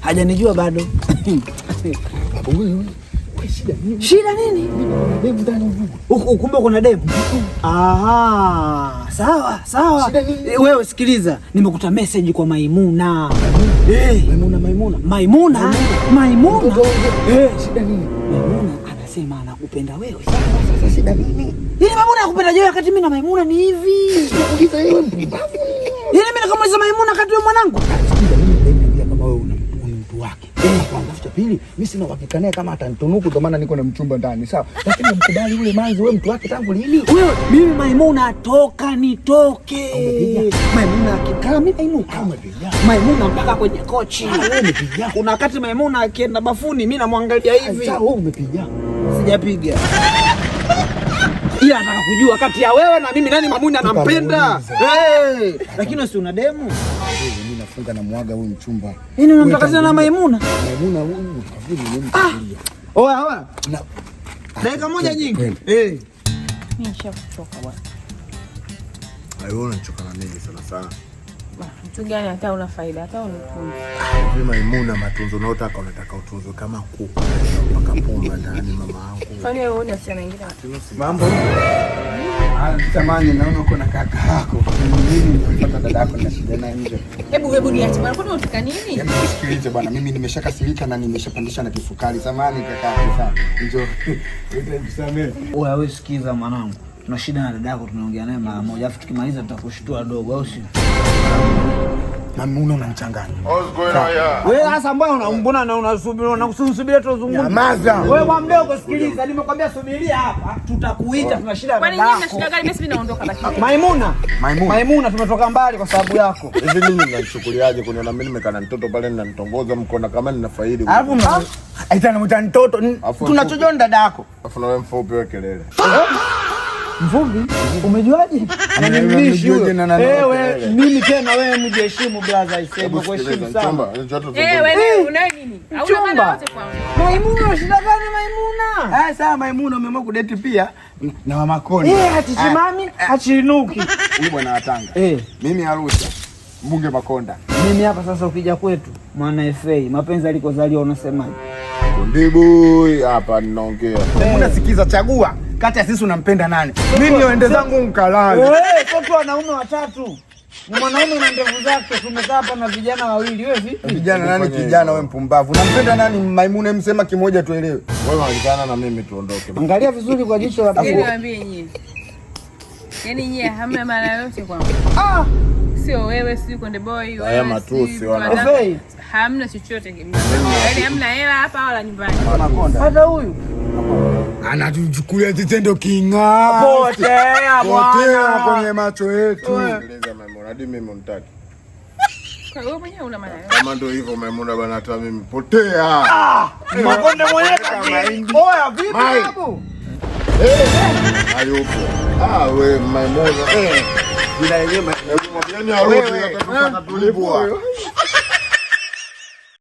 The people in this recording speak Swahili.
Hajanijua bado. Wewe shida nini? Shida nini? Demu ndani huko. Kumbe kuna demu. Aha, sawa sawa. Shida nini? Wewe sikiliza, nimekuta message kwa Maimuna. Maimuna, Maimuna. Maimuna, Maimuna. Shida nini? Maimuna anasema anakupenda wewe. Sasa shida nini? Yaani Maimuna anakupenda wewe wakati mimi na Maimuna ni hivi. Sikuuliza wewe mpumbavu. Yaani mimi nikamuuliza Maimuna wakati wewe mwanangu. Sikiza, mimi niambia kama wewe una mtu wake. Kwanza cha pili, mimi sina uhakika naye kama atanitunuku, ndio maana niko na mchumba ndani, sawa? Lakini mkubali yule manzi, wewe mtu wake tangu lini? Wewe mimi Maimuna toka nitoke. Umepiga? Maimuna akikaa mimi nainuka. Umepiga? Maimuna mpaka kwenye kochi. Wewe umepiga? Kuna wakati Maimuna akienda bafuni mimi namwangalia hivi. Sawa, wewe umepiga. Sijapiga. Ila anataka kujua kati ya wewe na mimi nani Maimuna anampenda. Hey, lakini si una demu? Mimi nafunga na muaga huyu mchumba. Nini unamtaka tena na Maimuna? Maimuna huyu utafikiri ni mtu. Oya oya. Na Dakika moja nyingi. Twende. Mimi nishakuchoka bwana. Wewe unachoka na nini sana sana? Mtu gani hata una faida hata unitunze. Hivi Maimuna, matunzo unayotaka unataka utunzwe kama kuku mpaka pumba ndani mama yangu. Kwani wewe una wasichana wengine? Mambo. Samahani, naona uko na kaka yako. Mimi nimepata dada yako na shida naye nje. Hebu niache bwana. Kwani unataka nini? Hebu nisikilize bwana, mimi nimeshakasirika na nimeshapandisha na kisukari. Samahani kaka yako sana. Njoo. Utakusamehe. Oya wewe sikiza mwanangu. Tuna shida na dada yako, tunaongea naye mara moja. Alafu tukimaliza tutakushtua dogo, au sio? Maimuna unanichanganya. Wewe sasa mbona mbona unasubiri unakusubiria tuzungumze? Nyamaza. Wewe bwana mdogo sikiliza, nimekwambia subiria hapa, tutakuita, tuna shida na Kwani dada nyinyi mna yako. shida gani? Mimi si naondoka basi. Maimuna. Maimuna. Maimuna tumetoka mbali kwa sababu yako. Hivi mimi mnanichukuliaje kuniona mimi nimekaa na mtoto pale mnanitongoza mkona kama nina faidi? Alafu aita namuita mtoto. Afu Tunachojoa ni dada yako. Alafu na wewe mfupi wewe kelele. Mfupi, umejuaje? Ananimlishi Umejuaje na nani? Wewe mimi tena wewe mjiheshimu brother, I say Hebu kuheshimu sikiliza sana. mchumba, njoo tu. Eh, wewe unayo nini? Hauna maana Mchumba. yote kwangu. Maimuna shida gani Maimuna? Ah, sawa Maimuna umeamua kudeti pia na mama Koni. Hachisimami, hachiinuki. Huyu bwana wa Tanga. Mimi Arusha. Mbunge Makonda. Mimi hapa sasa ukija kwetu mwana FA, mapenzi alikozaliwa unasemaje? Ndibu hapa ninaongea. Maimuna sikiza, chagua kati ya sisi unampenda nani? Mimi niende zangu mkalale. Wewe tu wanaume watatu. Ni mwanaume na ndevu zake, tumekaa hapa na vijana wawili. Wewe vipi? Vijana nani kijana wewe mpumbavu? Unampenda nani Maimuna? Msema kimoja tuelewe. Wewe malizana na mimi tuondoke. Angalia vizuri kwa jicho la Yaani pili. niwaambie nyinyi. Yaani nyinyi hamna maana yote kwangu. Sio wewe, si Konde Boy, Haya wewe. matusi si wana. Mwanangu. FA. Hamna chochote. Yaani hamna hela hapa wala nyumbani. Makonda. Hata huyu. Anatuchukulia kitendo king'aa. Potea Potea bwana. kwenye macho yetu. Sikiliza Maimuna, hadi mimi unitaki. Kwa hiyo mwenyewe una maana yote. Kama ndio hivyo Maimuna bana, hata mimi potea. Makonde mwenyewe. Oya vipi Mai. babu? Hayupo. Ah, we Maimuna. Bila yenyewe Hebu mwambieni arudi Wewe, hata tukatulipwa.